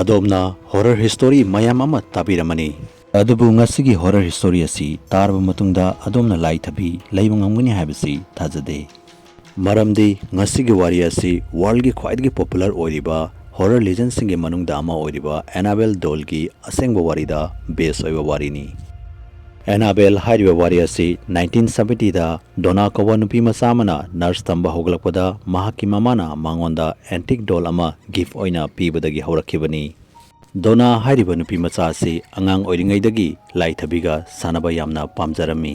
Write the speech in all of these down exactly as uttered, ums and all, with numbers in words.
ꯑꯗꯣꯝꯅ horror history ꯃꯌꯥꯝ ꯑꯃ ꯇꯥꯕꯤꯔꯝꯃꯅꯤ꯫ ꯑꯗꯨꯕꯨ ꯉꯁꯤꯒꯤ horror history ꯑꯁꯤ ꯇꯥꯔꯕ ꯃꯇꯨꯡꯗ ꯑꯗꯣꯝꯅ ꯂꯥꯏꯊꯕꯤ ꯂꯩꯕ ꯉꯝꯒꯅꯤ ꯍꯥꯏꯕꯁꯤ ꯊꯥꯖꯗꯦ꯫ ꯃꯔꯝꯗꯤ ꯉꯁꯤꯒꯤ ꯋꯥꯔꯤ ꯑꯁꯤ worldꯒꯤ ꯈ꯭ꯋꯥꯏꯗꯒꯤ popular ꯑꯣꯏꯔꯤꯕ horror legendꯁꯤꯡꯒꯤ ꯃꯅꯨꯡꯗ ꯑꯃ ꯑꯣꯏꯔꯤꯕ Annabelle dollꯒꯤ ꯑꯁꯦꯡꯕ ꯋꯥꯔꯤꯗ base ꯑꯣꯏꯕ ꯋꯥꯔꯤꯅꯤ꯫ Annabelle ꯍꯥꯏꯔꯤꯕ ꯋꯥꯔꯤ ꯑꯁꯤ nineteen seventyꯗ Donna ꯀꯧꯕ ꯅꯨꯄꯤ ꯃꯆꯥ ꯑꯃꯅ nurse ꯇꯝꯕ ꯍꯧꯒꯠꯂꯛꯄꯗ ꯃꯍꯥꯛꯀꯤ ꯃꯃꯥꯅ ꯃꯉꯣꯟꯗ antique doll ꯑꯃ gift ꯑꯣꯏꯅ ꯄꯤꯕꯗꯒꯤ ꯍꯧꯔꯛꯈꯤꯕꯅꯤ꯫ Donna ꯍꯥꯏꯔꯤꯕ ꯅꯨꯄꯤ ꯃꯆꯥ ꯑꯁꯤ ꯑꯉꯥꯡ ꯑꯣꯏꯔꯤꯉꯩꯗꯒꯤ ꯂꯥꯏꯊꯕꯤꯒ ꯁꯥꯟꯅꯕ ꯌꯥꯝꯅ ꯄꯥꯝꯖꯔꯝꯃꯤ꯫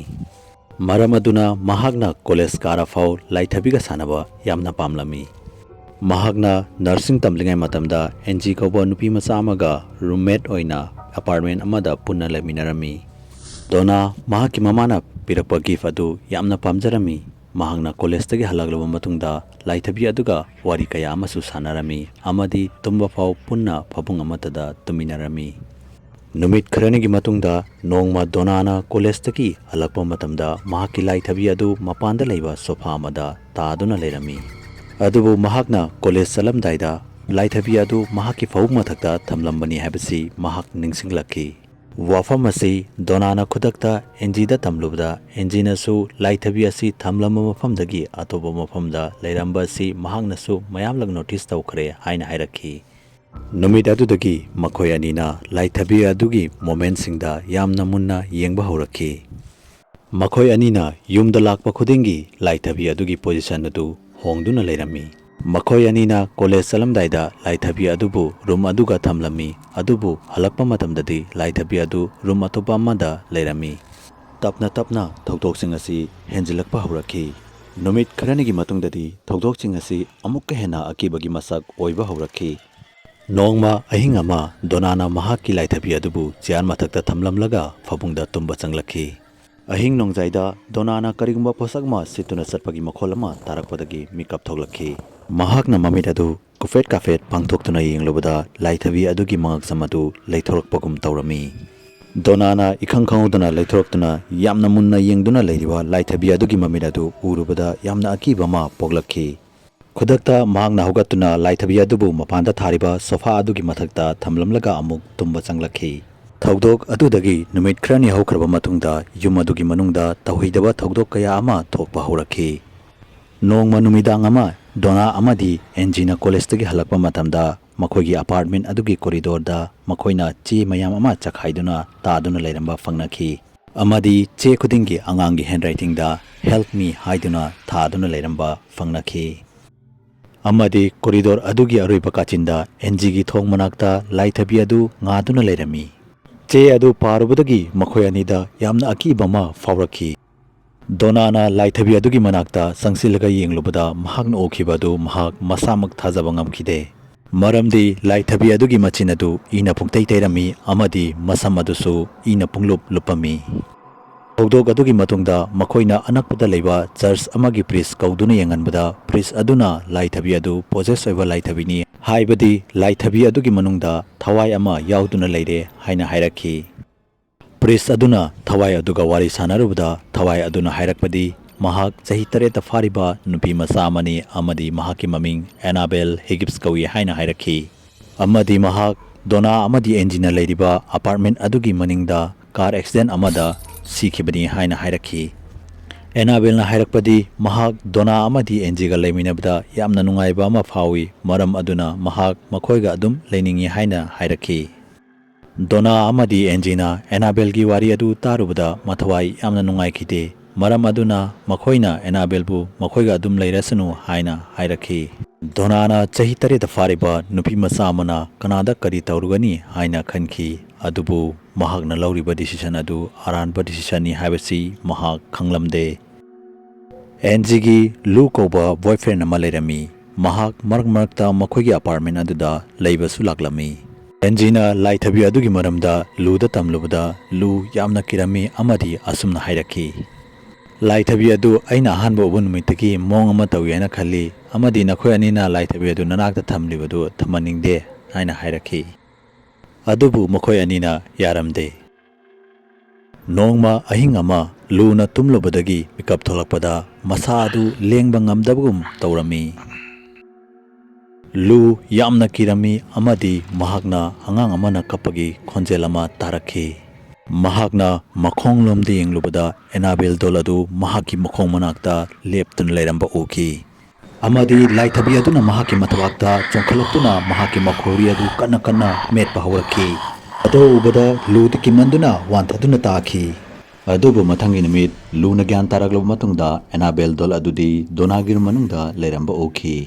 ꯃꯔꯝ ꯑꯗꯨꯅ ꯃꯍꯥꯛꯅ college ꯀꯥꯔꯐꯥꯎ ꯂꯥꯏꯊꯕꯤꯒ ꯁꯥꯟꯅꯕ ꯌꯥꯝꯅ ꯄꯥꯝꯂꯝꯃꯤ꯫ ꯃꯍꯥꯛꯅ nursing ꯇꯝꯂꯤꯉꯩ ꯃꯇꯝꯗ Angie ꯀꯧꯕ ꯅꯨꯄꯤ ꯃꯆꯥ ꯑꯃꯒ roommate ꯑꯣꯏꯅ apartment ꯑꯃꯗ ꯄꯨꯟꯅ ꯂꯩꯃꯤꯟꯅꯔꯝꯃꯤ꯫ Donna ꯃꯍꯥꯛꯀꯤ ꯃꯃꯥꯅ ꯄꯤꯔꯛꯄ gift ꯑꯗꯨ ꯌꯥꯝꯅ ꯄꯥꯝꯖꯔꯝꯃꯤ꯫ ꯃꯍꯥꯛꯅ collegeꯇꯒꯤ ꯍꯜꯂꯛꯂꯕ ꯃꯇꯨꯡꯗ ꯂꯥꯏꯊꯕꯤ ꯑꯗꯨꯒ ꯋꯥꯔꯤ ꯀꯌꯥ ꯑꯃꯁꯨ ꯁꯥꯟꯅꯔꯝꯃꯤ ꯑꯃꯗꯤ ꯇꯨꯝꯕ ꯐꯥꯎ ꯄꯨꯟꯅ ꯐꯃꯨꯡ ꯑꯃꯠꯇꯗ ꯇꯨꯝꯃꯤꯟꯅꯔꯝꯃꯤ꯫ ꯅꯨꯃꯤꯠ ꯈꯔꯅꯤꯒꯤ ꯃꯇꯨꯡꯗ ꯅꯣꯡꯃ Donnaꯅ collegeꯇꯒꯤ ꯍꯜꯂꯛꯄ ꯃꯇꯝꯗ ꯃꯍꯥꯛꯀꯤ ꯂꯥꯏꯊꯕꯤ ꯑꯗꯨ ꯃꯄꯥꯟꯗ ꯂꯩꯕ sofa ꯑꯃꯗ ꯇꯥꯗꯨꯅ ꯂꯩꯔꯝꯃꯤ꯫ ꯑꯗꯨꯕꯨ ꯃꯍꯥꯛꯅ college ꯆꯠꯂꯝꯗꯥꯏꯗ ꯂꯥꯏꯊꯕꯤ ꯑꯗꯨ ꯃꯍꯥꯛꯀꯤ ꯐꯃꯨꯡ ꯃꯊꯛꯇ ꯊꯝꯂꯝꯕꯅꯤ ꯍꯥꯏꯕꯁꯤ ꯃꯍꯥꯛ ꯅꯤꯡꯁꯤꯡꯂꯛꯈꯤ꯫ ꯋꯥꯐꯝ ꯑꯁꯤ Donnaꯅ ꯈꯨꯗꯛꯇ Angieꯗ ꯇꯝꯂꯨꯕꯗ Angieꯅꯁꯨ ꯂꯥꯏꯊꯕꯤ ꯑꯁꯤ ꯊꯝꯂꯝꯕ ꯃꯐꯝꯗꯒꯤ ꯑꯇꯣꯞꯄ ꯃꯐꯝꯗ ꯂꯩꯔꯝꯕ ꯑꯁꯤ ꯃꯍꯥꯛꯅꯁꯨ ꯃꯌꯥꯝꯂꯛ notice ꯇꯧꯈ꯭ꯔꯦ ꯍꯥꯏꯅ ꯍꯥꯏꯔꯛꯈꯤ꯫ ꯅꯨꯃꯤꯠ ꯑꯗꯨꯗꯒꯤ ꯃꯈꯣꯏ ꯑꯅꯤꯅ ꯂꯥꯏꯊꯕꯤ ꯑꯗꯨꯒꯤ movementꯁꯤꯡꯗ ꯌꯥꯝꯅ ꯃꯨꯟꯅ ꯌꯦꯡꯕ ꯍꯧꯔꯛꯈꯤ꯫ ꯃꯈꯣꯏ ꯑꯅꯤꯅ ꯌꯨꯝꯗ ꯂꯥꯛꯄ ꯈꯨꯗꯤꯡꯒꯤ ꯂꯥꯏꯊꯕꯤ ꯑꯗꯨꯒꯤ position ꯑꯗꯨ ꯍꯣꯡꯗꯨꯅ ꯂꯩꯔꯝꯃꯤ꯫ ꯃꯈꯣꯏ ꯑꯅꯤꯅ college ꯆꯠꯂꯝꯗꯥꯏꯗ ꯂꯥꯏꯊꯕꯤ ꯑꯗꯨꯕꯨ room ꯑꯗꯨꯒ ꯊꯝꯂꯝꯃꯤ, ꯑꯗꯨꯕꯨ ꯍꯜꯂꯛꯄ ꯃꯇꯝꯗꯗꯤ ꯂꯥꯏꯊꯕꯤ ꯑꯗꯨ room ꯑꯇꯣꯞꯄ ꯑꯃꯗ ꯂꯩꯔꯝꯃꯤ꯫ ꯇꯞꯅ ꯇꯞꯅ ꯊꯧꯗꯣꯛꯁꯤꯡ ꯑꯁꯤ ꯍꯦꯟꯖꯤꯜꯂꯛꯄ ꯍꯧꯔꯛꯈꯤ꯫ ꯅꯨꯃꯤꯠ ꯈꯔꯅꯤꯒꯤ ꯃꯇꯨꯡꯗꯗꯤ ꯊꯧꯗꯣꯛꯁꯤꯡ ꯑꯁꯤ ꯑꯃꯨꯛꯀ ꯍꯦꯟꯅ ꯑꯀꯤꯕꯒꯤ ꯃꯁꯛ ꯑꯣꯏꯕ ꯍꯧꯔꯛꯈꯤ꯫ ꯅꯣꯡꯃ ꯑꯍꯤꯡ ꯑꯃ Donnaꯅ ꯃꯍꯥꯛꯀꯤ ꯂꯥꯏꯊꯕꯤ ꯑꯗꯨꯕꯨ chair ꯃꯊꯛꯇ ꯊꯝꯂꯝꯂꯒ ꯐꯃꯨꯡꯗ ꯇꯨꯝꯕ ꯆꯪꯂꯛꯈꯤ꯫ ꯑꯍꯤꯡ ꯅꯣꯡꯖꯥꯏꯗ Donnaꯅ ꯀꯔꯤꯒꯨꯝꯕ ꯄꯣꯠꯁꯛ ꯑꯃ ꯁꯤꯠꯇꯨꯅ ꯆꯠꯄꯒꯤ ꯃꯈꯣꯜ ꯑꯃ ꯇꯥꯔꯛꯄꯗꯒꯤ ꯃꯤꯀꯞ ꯊꯣꯛꯂꯛꯈꯤ꯫ ꯃꯍꯥꯛꯅ ꯃꯃꯤꯠ ꯑꯗꯨ ꯀꯨꯐꯦꯠ ꯀꯥꯐꯦꯠ ꯄꯥꯡꯊꯣꯛꯇꯨꯅ ꯌꯦꯡꯂꯨꯕꯗ ꯂꯥꯏꯊꯕꯤ ꯑꯗꯨꯒꯤ ꯃꯉꯛꯁꯝ ꯑꯗꯨ ꯂꯩꯊꯣꯔꯛꯄꯒꯨꯝ ꯇꯧꯔꯝꯃꯤ꯫ Donnaꯅ ꯏꯈꯪ ꯈꯪꯍꯧꯗꯅ ꯂꯩꯊꯣꯔꯛꯇꯨꯅ ꯌꯥꯝꯅ ꯃꯨꯟꯅ ꯌꯦꯡꯗꯨꯅ ꯂꯩꯔꯤꯕ ꯂꯥꯏꯊꯕꯤ ꯑꯗꯨꯒꯤ ꯃꯃꯤꯠ ꯑꯗꯨ ꯎꯔꯨꯕꯗ ꯌꯥꯝꯅ ꯑꯀꯤꯕ ꯑꯃ ꯄꯣꯛꯂꯛꯈꯤ꯫ ꯈꯨꯗꯛꯇ ꯃꯍꯥꯛꯅ ꯍꯧꯒꯠꯇꯨꯅ ꯂꯥꯏꯊꯕꯤ ꯑꯗꯨꯕꯨ ꯃꯄꯥꯟꯗ ꯊꯥꯔꯤꯕ ꯁꯣꯐꯥ ꯑꯗꯨꯒꯤ ꯃꯊꯛꯇ ꯊꯝꯂꯝꯂꯒ ꯑꯃꯨꯛ ꯇꯨꯝꯕ ꯆꯪꯂꯛꯈꯤ꯫ ꯊꯧꯗꯣꯛ ꯑꯗꯨꯗꯒꯤ ꯅꯨꯃꯤꯠ ꯈꯔꯅꯤ ꯍꯧꯈ꯭ꯔꯕ ꯃꯇꯨꯡꯗ ꯌꯨꯝ ꯑꯗꯨꯒꯤ ꯃꯅꯨꯡꯗ ꯇꯧꯍꯩꯗꯕ ꯊꯧꯗꯣꯛ ꯀꯌꯥ ꯑꯃ ꯊꯣꯛꯄ ꯍꯧꯔꯛꯈꯤ꯫ ꯅꯣꯡꯃ ꯅꯨꯃꯤꯗꯥꯡ ꯑꯃ ꯗꯣꯅꯥ ꯑꯃꯗꯤ ꯑꯦꯟꯖꯤꯅ ꯀꯣꯂꯦꯖꯇꯒꯤ ꯍꯜꯂꯛꯄ ꯃꯇꯝꯗ ꯃꯈꯣꯏꯒꯤ ꯑꯄꯥꯔꯠꯃꯦꯟ ꯑꯗꯨꯒꯤ ꯀꯣꯔꯤꯗꯣꯔꯗ ꯃꯈꯣꯏꯅ ꯆꯦ ꯃꯌꯥꯝ ꯑꯃ ꯆꯈꯥꯏꯗꯨꯅ ꯇꯥꯗꯨꯅ ꯂꯩꯔꯝꯕ ꯐꯪꯅꯈꯤ꯫ ꯑꯃꯗꯤ ꯆꯦ ꯈꯨꯗꯤꯡꯒꯤ ꯑꯉꯥꯡꯒꯤ ꯍꯦꯟꯔꯥꯏꯇꯤꯡꯗ "Help me" ꯍꯥꯏꯗꯨꯅ ꯊꯥꯗꯨꯅ ꯂꯩꯔꯝꯕ ꯐꯪꯅꯈꯤ꯫ ꯑꯃꯗꯤ ꯀꯣꯔꯤꯗꯣꯔ ꯑꯗꯨꯒꯤ ꯑꯔꯣꯏꯕ ꯀꯥꯆꯤꯟꯗ ꯑꯦꯟꯖꯤꯒꯤ ꯊꯣꯡ ꯃꯅꯥꯛꯇ ꯂꯥꯏꯊꯕꯤ ꯑꯗꯨ ꯉꯥꯗꯨꯅ ꯂꯩꯔꯝꯃꯤ꯫ ꯆꯦ ꯑꯗꯨ ꯄꯥꯔꯨꯕꯗꯒꯤ ꯃꯈꯣꯏ ꯑꯅꯤꯗ ꯌꯥꯝꯅ ꯑꯀꯤꯕ ꯑꯃ ꯐꯥꯎꯔꯛꯈꯤ꯫ ꯗꯣꯅꯥꯅ ꯂꯥꯏꯊꯕꯤ ꯑꯗꯨꯒꯤ ꯃꯅꯥꯛꯇ ꯆꯪꯁꯤꯜꯂꯒ ꯌꯦꯡꯂꯨꯕꯗ ꯃꯍꯥꯛꯅ ꯎꯈꯤꯕ ꯑꯗꯨ ꯃꯍꯥꯛ ꯃꯁꯥꯃꯛ ꯊꯥꯖꯕ ꯉꯝꯈꯤꯗꯦ꯫ ꯃꯔꯝꯗꯤ ꯂꯥꯏꯊꯕꯤ ꯑꯗꯨꯒꯤ ꯃꯆꯤꯟ ꯑꯗꯨ ꯏꯅ ꯄꯨꯡꯇꯩ ꯇꯩꯔꯝꯃꯤ ꯑꯃꯗꯤ ꯃꯁꯝ ꯑꯗꯨꯁꯨ ꯏꯅ ꯄꯨꯡꯂꯨꯞ ꯂꯨꯞꯄꯝꯃꯤ꯫ ꯊꯧꯗꯣꯛ ꯑꯗꯨꯒꯤ ꯃꯇꯨꯡꯗ ꯃꯈꯣꯏꯅ ꯑꯅꯛꯄꯗ ꯂꯩꯕ ꯆꯔꯆ ꯑꯃꯒꯤ ꯄ꯭ꯔꯤꯁ ꯀꯧꯗꯨꯅ ꯌꯦꯡꯍꯟꯕꯗ, ꯄ꯭ꯔꯤꯁ ꯑꯗꯨꯅ ꯂꯥꯏꯊꯕꯤ ꯑꯗꯨ ꯄꯣꯖꯦꯁ ꯑꯣꯏꯕ ꯂꯥꯏꯊꯕꯤꯅꯤ, ꯍꯥꯏꯕꯗꯤ ꯂꯥꯏꯊꯕꯤ ꯑꯗꯨꯒꯤ ꯃꯅꯨꯡꯗ ꯊꯋꯥꯏ ꯑꯃ ꯌꯥꯎꯗꯨꯅ ꯂꯩꯔꯦ ꯍꯥꯏꯅ ꯍꯥꯏꯔꯛꯈꯤ꯫ ꯄ꯭ꯔꯤꯁ ꯑꯗꯨꯅ ꯊꯋꯥꯏ ꯑꯗꯨꯒ ꯋꯥꯔꯤ ꯁꯥꯟꯅꯔꯨꯕꯗ, ꯊꯋꯥꯏ ꯑꯗꯨꯅ ꯍꯥꯏꯔꯛꯄꯗꯤ ꯃꯍꯥꯛ ꯆꯍꯤ ꯇꯔꯦꯠꯇ ꯐꯥꯔꯤꯕ ꯅꯨꯄꯤ ꯃꯆꯥ ꯑꯃꯅꯤ ꯑꯃꯗꯤ ꯃꯍꯥꯛꯀꯤ ꯃꯃꯤꯡ ꯑꯦꯅꯥꯕꯦꯜ ꯍꯤꯒꯤꯞꯁ ꯀꯧꯏ ꯍꯥꯏꯅ ꯍꯥꯏꯔꯛꯈꯤ꯫ ꯑꯃꯗꯤ ꯃꯍꯥꯛ ꯗꯣꯅꯥ ꯑꯃꯗꯤ ꯑꯦꯟꯖꯤꯅ ꯂꯩꯔꯤꯕ ꯑꯄꯥꯔꯠꯃꯦꯟ ꯑꯗꯨꯒꯤ ꯃꯅꯤꯡꯗ ꯀꯥꯔ ꯑꯦꯛꯁꯤꯗꯦꯟ ꯑꯃꯗ ꯁꯤꯈꯤꯕꯅꯤ ꯍꯥꯏꯅ ꯍꯥꯏꯔꯛꯈꯤ꯫ ꯑꯦꯅꯥꯕꯦꯜꯅ ꯍꯥꯏꯔꯛꯄꯗꯤ ꯃꯍꯥꯛ ꯗꯣꯅꯥ ꯑꯃꯗꯤ ꯑꯦꯟꯖꯤꯒ ꯂꯩꯃꯤꯟꯅꯕꯗ ꯌꯥꯝꯅ ꯅꯨꯡꯉꯥꯏꯕ ꯑꯃ ꯐꯥꯎꯏ, ꯃꯔꯝ ꯑꯗꯨꯅ ꯃꯍꯥꯛ ꯃꯈꯣꯏꯒ ꯑꯗꯨꯝ ꯂꯩꯅꯤꯡꯏ ꯍꯥꯏꯅ ꯍꯥꯏꯔꯛꯈꯤ꯫ ꯗꯣꯅꯥ ꯑꯃꯗꯤ ꯑꯦꯟꯖꯤꯅ ꯑꯦꯅꯥꯕꯦꯜꯒꯤ ꯋꯥꯔꯤ ꯑꯗꯨ ꯇꯥꯔꯨꯕꯗ ꯃꯊꯋꯥꯏ ꯌꯥꯝꯅ ꯅꯨꯡꯉꯥꯏꯈꯤꯗꯦ, ꯃꯔꯝ ꯑꯗꯨꯅ ꯃꯈꯣꯏꯅ ꯑꯦꯅꯥꯕꯦꯜꯕꯨ ꯃꯈꯣꯏꯒ ꯑꯗꯨꯝ ꯂꯩꯔꯁꯅꯨ ꯍꯥꯏꯅ ꯍꯥꯏꯔꯛꯈꯤ꯫ ꯗꯣꯅꯥꯅ ꯆꯍꯤ ꯇꯔꯦꯠꯇ ꯐꯥꯔꯤꯕ ꯅꯨꯄꯤ ꯃꯆꯥ ꯑꯃꯅ ꯀꯅꯥꯗ ꯀꯔꯤ ꯇꯧꯔꯨꯒꯅꯤ ꯍꯥꯏꯅ ꯈꯟꯈꯤ, ꯑꯗꯨꯕꯨ ꯃꯍꯥꯛꯅ ꯂꯧꯔꯤꯕ ꯗꯤꯁꯤꯖꯟ ꯑꯗꯨ ꯑꯔꯥꯟꯕ ꯗꯤꯁꯤꯖꯟꯅꯤ ꯍꯥꯏꯕꯁꯤ ꯃꯍꯥꯛ ꯈꯪꯂꯝꯗꯦ꯫ ꯑꯦꯟꯖꯤꯒꯤ ꯂꯨ ꯀꯧꯕ ꯕꯣꯏꯐ꯭ꯔꯦꯟ ꯑꯃ ꯂꯩꯔꯝꯃꯤ꯫ ꯃꯍꯥꯛ ꯃꯔꯛ ꯃꯔꯛꯇ ꯃꯈꯣꯏꯒꯤ ꯑꯄꯥꯔꯠꯃꯦꯟ ꯑꯗꯨꯗ ꯂꯩꯕꯁꯨ ꯂꯥꯛꯂꯝꯃꯤ꯫ ꯑꯦꯟꯖꯤꯅ ꯂꯥꯏꯊꯕꯤ ꯑꯗꯨꯒꯤ ꯃꯔꯝꯗ ꯂꯨꯗ ꯇꯝꯂꯨꯕꯗ ꯂꯨ ꯌꯥꯝꯅ ꯀꯤꯔꯝꯃꯤ ꯑꯃꯗꯤ ꯑꯁꯨꯝꯅ ꯍꯥꯏꯔꯛꯈꯤ, "ꯂꯥꯏꯊꯕꯤ ꯑꯗꯨ ꯑꯩꯅ ꯑꯍꯥꯟꯕ ꯎꯕ ꯅꯨꯃꯤꯠꯇꯒꯤ ꯃꯑꯣꯡ ꯑꯃ ꯇꯧꯏ ꯍꯥꯏꯅ ꯈꯜꯂꯤ, ꯑꯃꯗꯤ ꯅꯈꯣꯏ ꯑꯅꯤꯅ ꯂꯥꯏꯊꯕꯤ ꯑꯗꯨ ꯅꯅꯥꯛꯇ ꯊꯝꯂꯤꯕꯗꯨ ꯊꯝꯍꯟꯅꯤꯡꯗꯦ" ꯍꯥꯏꯅ ꯍꯥꯏꯔꯛꯈꯤ꯫ ꯑꯗꯨꯕꯨ ꯃꯈꯣꯏ ꯑꯅꯤꯅ ꯌꯥꯔꯝꯗꯦ꯫ ꯅꯣꯡꯃ ꯑꯍꯤꯡ ꯑꯃ ꯂꯨꯅ ꯇꯨꯝꯂꯨꯕꯗꯒꯤ ꯃꯤꯀꯞ ꯊꯣꯛꯂꯛꯄꯗ ꯃꯁꯥ ꯑꯗꯨ ꯂꯦꯡꯕ ꯉꯝꯗꯕꯒꯨꯝ ꯇꯧꯔꯝꯃꯤ꯫ ꯂꯨ ꯌꯥꯝꯅ ꯀꯤꯔꯝꯃꯤ ꯑꯃꯗꯤ ꯃꯍꯥꯛꯅ ꯑꯉꯥꯡ ꯑꯃꯅ ꯀꯞꯄꯒꯤ ꯈꯣꯟꯖꯦꯜ ꯑꯃ ꯇꯥꯔꯛꯈꯤ꯫ ꯃꯍꯥꯛꯅ ꯃꯈꯣꯡꯂꯣꯝꯗ ꯌꯦꯡꯂꯨꯕꯗ ꯑꯦꯅꯥꯕꯦꯜ ꯗꯣꯜ ꯑꯗꯨ ꯃꯍꯥꯛꯀꯤ ꯃꯈꯣꯡ ꯃꯅꯥꯛꯇ ꯂꯦꯞꯇꯨꯅ ꯂꯩꯔꯝꯕ ꯎꯈꯤ꯫ ꯑꯃꯗꯤ ꯂꯥꯏꯊꯕꯤ ꯑꯗꯨꯅ ꯃꯍꯥꯛꯀꯤ ꯃꯊꯕꯥꯛꯇ ꯆꯣꯡꯈꯠꯂꯛꯇꯨꯅ ꯃꯍꯥꯛꯀꯤ ꯃꯈꯧꯔꯤ ꯑꯗꯨ ꯀꯟꯅ ꯀꯟꯅ ꯃꯦꯠꯄ ꯍꯧꯔꯛꯈꯤ꯫ ꯑꯗꯨ ꯎꯕꯗ ꯂꯨꯗꯤ ꯀꯤꯃꯟꯗꯨꯅ ꯋꯥꯟꯊꯗꯨꯅ ꯇꯥꯈꯤ꯫ ꯑꯗꯨꯕꯨ ꯃꯊꯪꯒꯤ ꯅꯨꯃꯤꯠ ꯂꯨꯅ ꯒ꯭ꯌꯥꯟ ꯇꯥꯔꯛꯂꯕ ꯃꯇꯨꯡꯗ ꯑꯦꯅꯥꯕꯦꯜ ꯗꯣꯜ ꯑꯗꯨꯗꯤ ꯗꯣꯅꯥꯒꯤ ꯔꯨꯝ ꯃꯅꯨꯡꯗ ꯂꯩꯔꯝꯕ ꯎꯈꯤ꯫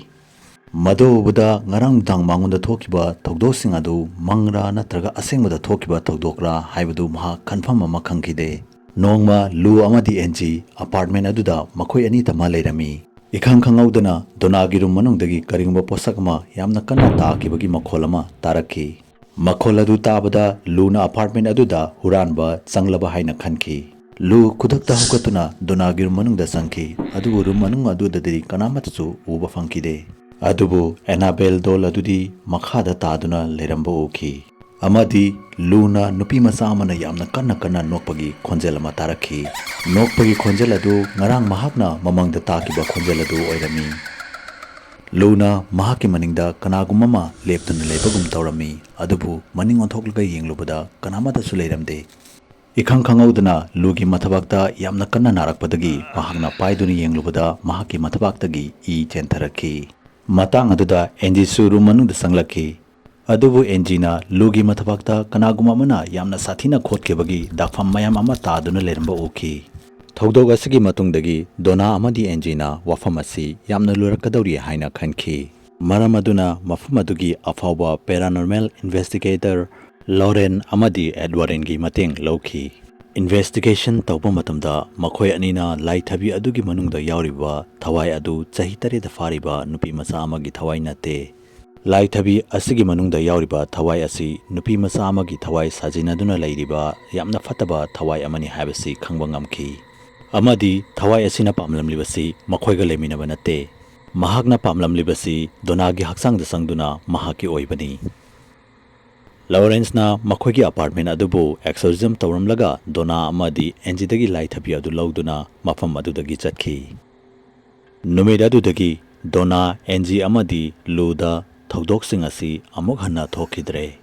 ꯃꯗꯨ ꯎꯕꯗ ꯉꯔꯥꯡ ꯅꯨꯡꯗꯥꯡ ꯃꯉꯣꯟꯗ ꯊꯣꯛꯈꯤꯕ ꯊꯧꯗꯣꯛꯁꯤꯡ ꯑꯗꯨ ꯃꯪꯔꯥ ꯅꯠꯇ꯭ꯔꯒ ꯑꯁꯦꯡꯕꯗ ꯊꯣꯛꯈꯤꯕ ꯊꯧꯗꯣꯛꯔꯥ ꯍꯥꯏꯕꯗꯨ ꯃꯍꯥꯛ ꯀꯟꯐꯥꯔꯝ ꯑꯃ ꯈꯪꯈꯤꯗꯦ꯫ ꯅꯣꯡꯃ ꯂꯨ ꯑꯃꯗꯤ ꯑꯦꯟꯖꯤ ꯑꯄꯥꯔꯠꯃꯦꯟ ꯑꯗꯨꯗ ꯃꯈꯣꯏ ꯑꯅꯤꯇꯃꯛ ꯂꯩꯔꯝꯃꯤ꯫ ꯏꯈꯪ ꯈꯪꯍꯧꯗꯅ ꯗꯣꯅꯥꯒꯤ ꯔꯨꯝ ꯃꯅꯨꯡꯗꯒꯤ ꯀꯔꯤꯒꯨꯝꯕ ꯄꯣꯠꯁꯛ ꯑꯃ ꯌꯥꯝꯅ ꯀꯟꯅ ꯇꯥꯈꯤꯕꯒꯤ ꯃꯈꯣꯜ ꯑꯃ ꯇꯥꯔꯛꯈꯤ꯫ ꯃꯈꯣꯜ ꯑꯗꯨ ꯇꯥꯕꯗ ꯂꯨꯅ ꯑꯄꯥꯔꯠꯃꯦꯟ ꯑꯗꯨꯗ ꯍꯨꯔꯥꯟꯕ ꯆꯪꯂꯕ ꯍꯥꯏꯅ ꯈꯟꯈꯤ꯫ ꯂꯨ ꯈꯨꯗꯛꯇ ꯍꯧꯒꯠꯇꯨꯅ ꯗꯣꯅꯥꯒꯤ ꯔꯨꯝ ꯃꯅꯨꯡꯗ ꯆꯪꯈꯤ, ꯑꯗꯨꯕꯨ ꯔꯨꯝ ꯃꯅꯨꯡ ꯑꯗꯨꯗꯗꯤ ꯀꯅꯥꯃꯠꯇꯁꯨ ꯎꯕ ꯐꯪꯈꯤꯗꯦ꯫ ꯑꯗꯨꯕꯨ ꯑꯦꯅꯥꯕꯦꯜ ꯗꯣꯜ ꯑꯗꯨꯗꯤ ꯃꯈꯥꯗ ꯇꯥꯗꯨꯅ ꯂꯩꯔꯝꯕ ꯎꯈꯤ꯫ ꯑꯃꯗꯤ ꯂꯨꯅ ꯅꯨꯄꯤ ꯃꯆꯥ ꯑꯃꯅ ꯌꯥꯝꯅ ꯀꯟꯅ ꯀꯟꯅ ꯅꯣꯛꯄꯒꯤ ꯈꯣꯟꯖꯦꯜ ꯑꯃ ꯇꯥꯔꯛꯈꯤ꯫ ꯅꯣꯛꯄꯒꯤ ꯈꯣꯟꯖꯦꯜ ꯑꯗꯨ ꯉꯔꯥꯡ ꯃꯍꯥꯛꯅ ꯃꯃꯥꯡꯗ ꯇꯥꯈꯤꯕ ꯈꯣꯟꯖꯦꯜ ꯑꯗꯨ ꯑꯣꯏꯔꯝꯃꯤ꯫ ꯂꯨꯅ ꯃꯍꯥꯛꯀꯤ ꯃꯅꯤꯡꯗ ꯀꯅꯥꯒꯨꯝꯕ ꯑꯃ ꯂꯦꯞꯇꯨꯅ ꯂꯩꯕꯒꯨꯝ ꯇꯧꯔꯝꯃꯤ, ꯑꯗꯨꯕꯨ ꯃꯅꯤꯡ ꯑꯣꯟꯊꯣꯛꯂꯒ ꯌꯦꯡꯂꯨꯕꯗ ꯀꯅꯥꯃꯠꯇꯁꯨ ꯂꯩꯔꯝꯗꯦ꯫ ꯏꯈꯪ ꯈꯪꯍꯧꯗꯅ ꯂꯨꯒꯤ ꯃꯊꯕꯥꯛꯇ ꯌꯥꯝꯅ ꯀꯟꯅ ꯅꯥꯔꯛꯄꯗꯒꯤ ꯃꯍꯥꯛꯅ ꯄꯥꯏꯗꯨꯅ ꯌꯦꯡꯂꯨꯕꯗ ꯃꯍꯥꯛꯀꯤ ꯃꯊꯕꯥꯛꯇꯒꯤ ꯏ ꯆꯦꯟꯊꯔꯛꯈꯤ꯫ ꯃꯇꯥꯡ ꯑꯗꯨꯗ ꯑꯦꯟꯖꯤꯁꯨ ꯔꯨꯝ ꯃꯅꯨꯡꯗ ꯆꯪꯂꯛꯈꯤ꯫ ꯑꯗꯨꯕꯨ ꯑꯦꯟꯖꯤꯅ ꯂꯨꯒꯤ ꯃꯊꯕꯥꯛꯇ ꯀꯅꯥꯒꯨꯝꯕ ꯑꯃꯅ ꯌꯥꯝꯅ ꯁꯥꯊꯤꯅ ꯈꯣꯠꯈꯤꯕꯒꯤ ꯗꯥꯛꯐꯝ ꯃꯌꯥꯝ ꯑꯃ ꯇꯥꯗꯨꯅ ꯂꯩꯔꯝꯕ ꯎꯈꯤ꯫ ꯊꯧꯗꯣꯛ ꯑꯁꯤꯒꯤ ꯃꯇꯨꯡꯗꯒꯤ ꯗꯣꯅꯥ ꯑꯃꯗꯤ ꯑꯦꯟꯖꯤꯅ ꯋꯥꯐꯝ ꯑꯁꯤ ꯌꯥꯝꯅ ꯂꯨꯔꯛꯀꯗꯧꯔꯤ ꯍꯥꯏꯅ ꯈꯟꯈꯤ꯫ ꯃꯔꯝ ꯑꯗꯨꯅ ꯃꯐꯝ ꯑꯗꯨꯒꯤ ꯑꯐꯥꯎꯕ ꯄꯦꯔꯥꯅꯣꯔꯃꯦꯜ ꯏꯟꯚꯦꯁꯇꯤꯒꯦꯇꯔ ꯂꯣꯔꯦꯟ ꯑꯃꯗꯤ ꯑꯦꯗꯋꯥꯔꯦꯟꯒꯤ ꯃꯇꯦꯡ ꯂꯧꯈꯤ꯫ ꯏꯟꯚꯦꯁꯇꯤꯒꯦꯁꯟ ꯇꯧꯕ ꯃꯇꯝꯗ ꯃꯈꯣꯏ ꯑꯅꯤꯅ ꯂꯥꯏꯊꯕꯤ ꯑꯗꯨꯒꯤ ꯃꯅꯨꯡꯗ ꯌꯥꯎꯔꯤꯕ ꯊꯋꯥꯏ ꯑꯗꯨ ꯆꯍꯤ ꯇꯔꯦꯠꯇ ꯐꯥꯔꯤꯕ ꯅꯨꯄꯤ ꯃꯆꯥ ꯑꯃꯒꯤ ꯊꯋꯥꯏ ꯅꯠꯇꯦ꯫ ꯂꯥꯏꯊꯕꯤ ꯑꯁꯤꯒꯤ ꯃꯅꯨꯡꯗ ꯌꯥꯎꯔꯤꯕ ꯊꯋꯥꯏ ꯑꯁꯤ ꯅꯨꯄꯤ ꯃꯆꯥ ꯑꯃꯒꯤ ꯊꯋꯥꯏ ꯁꯥꯖꯤꯟꯅꯗꯨꯅ ꯂꯩꯔꯤꯕ ꯌꯥꯝꯅ ꯐꯠꯇꯕ ꯊꯋꯥꯏ ꯑꯃꯅꯤ ꯍꯥꯏꯕꯁꯤ ꯈꯪꯕ ꯉꯝꯈꯤ꯫ ꯑꯃꯗꯤ ꯊꯋꯥꯏ ꯑꯁꯤꯅ ꯄꯥꯝꯂꯝꯂꯤꯕꯁꯤ ꯃꯈꯣꯏꯒ ꯂꯩꯃꯤꯟꯅꯕ ꯅꯠꯇꯦ꯫ ꯃꯍꯥꯛꯅ ꯄꯥꯝꯂꯝꯂꯤꯕꯁꯤ ꯗꯣꯅꯥꯒꯤ ꯍꯛꯆꯥꯡꯗ ꯆꯪꯗꯨꯅ ꯃꯍꯥꯛꯀꯤ ꯑꯣꯏꯕꯅꯤ꯫ ꯂꯣꯔꯦꯟꯁꯅ ꯃꯈꯣꯏꯒꯤ ꯑꯄꯥꯔꯠꯃꯦꯟ ꯑꯗꯨꯕꯨ ꯑꯦꯛꯁꯣꯔꯁꯤꯖꯝ ꯇꯧꯔꯝꯂꯒ ꯗꯣꯅꯥ ꯑꯃꯗꯤ ꯑꯦꯟꯖꯤꯗꯒꯤ ꯂꯥꯏꯊꯕꯤ ꯑꯗꯨ ꯂꯧꯗꯨꯅ ꯃꯐꯝ ꯑꯗꯨꯗꯒꯤ ꯆꯠꯈꯤ꯫ ꯅꯨꯃꯤꯠ ꯑꯗꯨꯗꯒꯤ ꯗꯣꯅꯥ, ꯑꯦꯟꯖꯤ ꯑꯃꯗꯤ ꯂꯨꯗ ꯊꯧꯗꯣꯛꯁꯤꯡ ꯑꯁꯤ ꯑꯃꯨꯛ ꯍꯟꯅ ꯊꯣꯛꯈꯤꯗ꯭ꯔꯦ꯫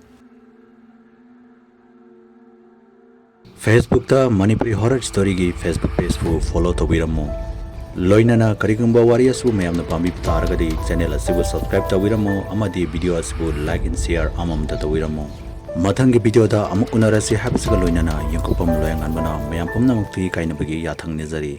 Facebook-ꯇ Manipuri Horror Story-ꯒꯤ Facebook page-ꯄꯨ follow ꯇꯧꯕꯤꯔꯝꯃꯨ꯫ ꯂꯣꯏꯅꯅ ꯀꯔꯤꯒꯨꯝꯕ ꯋꯥꯔꯤ ꯑꯁꯤꯕꯨ ꯃꯌꯥꯝꯅ ꯄꯥꯝꯕꯤꯕ ꯇꯥꯔꯒꯗꯤ channel ꯑꯁꯤꯕꯨ subscribe ꯇꯧꯕꯤꯔꯝꯃꯨ ꯑꯃꯗꯤ video ꯑꯁꯤꯕꯨ like and share ꯑꯃꯃꯝꯇ ꯇꯧꯕꯤꯔꯝꯃꯨ꯫ ꯃꯊꯪꯒꯤ video-ꯗ ꯑꯃꯨꯛ ꯎꯅꯔꯁꯤ ꯍꯥꯏꯕꯁꯤꯒ ꯂꯣꯏꯅꯅ ꯌꯦꯡꯀꯨꯞꯄꯝ ꯂꯣꯌꯥꯉꯥꯟꯕꯅ ꯃꯌꯥꯝ ꯄꯨꯝꯅꯃꯛꯇꯒꯤ ꯀꯥꯏꯅꯕꯒꯤ ꯌꯥꯊꯪ ꯅꯤꯖꯔꯤ꯫